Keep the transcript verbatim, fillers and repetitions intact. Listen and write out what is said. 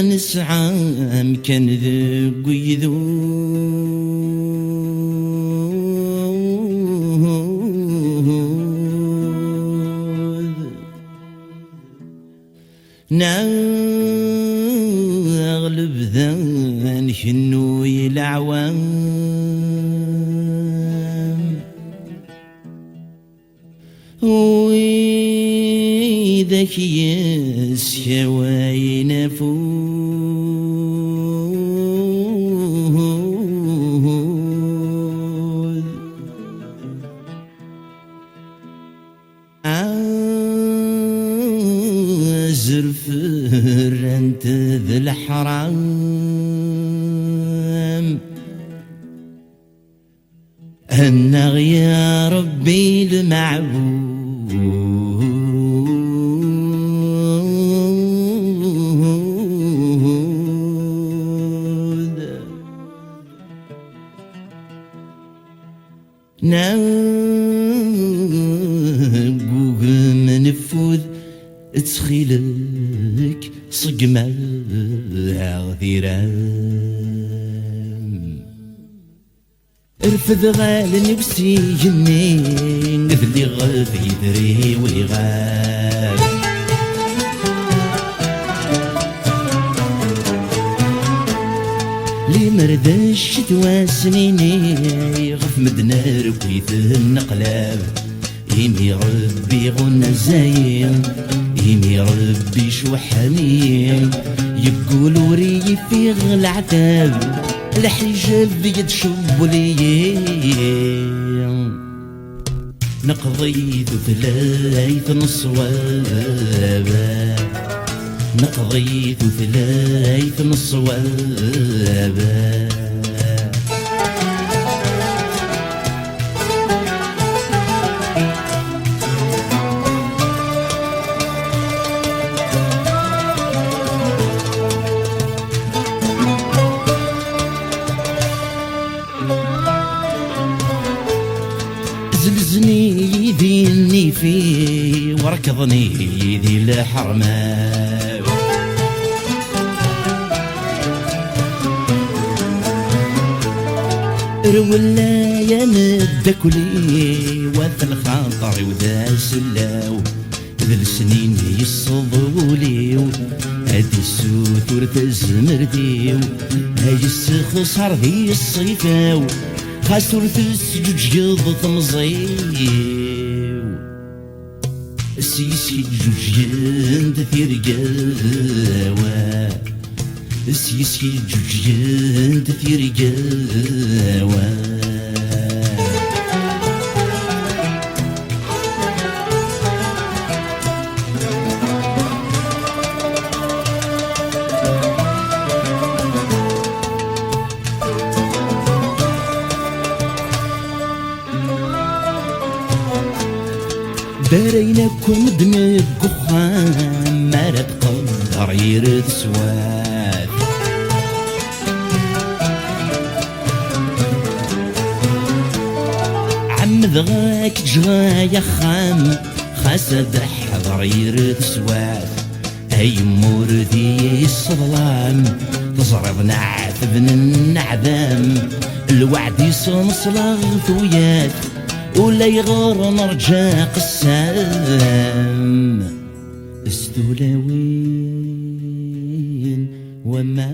Nesɛa amkan deg ugdud. Neɣ lebda nkennu i leɛwam. Widak yeskawayen afud. Azref rran-t d leḥram. Annaɣ ya Ṛebbi lmeɛbud. Neggugem neffud, ttxil-k ṣeggem-aɣ tiram. Rfed allen-iw s igenni, dliɣ di yidri-w iɣab. Limer d ccetwa snini, ɣef medden akk itenneqlab. Imi Ṛebbi ɣunzayi, imi Ṛebbi cuḥni, yeggul ur iyi-fiɣ leɛtab, lḥijab yetcewwel-iyi. Neqḍi tutlayt n ṣṣwab, neqḍi tutlayt n ṣṣwab. Zelzen-iyi di nnif-iw, rekḍen-iyi di lḥerma-w. Rwel-iyi ameddakel-iw, at lxaṭer-iw d asellaw. D lesnin yesseḍ wul-iw, ad d-issutur tazmert-iw, ad yessexṣar di ṣṣifa-w, xas ur tesǧuǧgeḍ temẓi-w. S yes-k ǧuǧgent tirgawa. S yes-k ǧuǧgent tirgawa. Darayen akk medden deg uxxam, ara tqedder yir teswat. Ɛemmdeɣ ad k-ǧǧeɣ ay axxam, xas ad ḥḍer yir teswat. Ay mmur d iyi-yesseḍlam, teẓriḍ neɛteb nenneɛdam, lweɛd yesneṣlaɣ tuyat, ulayɣer nerǧa qessam. S tulawin wamma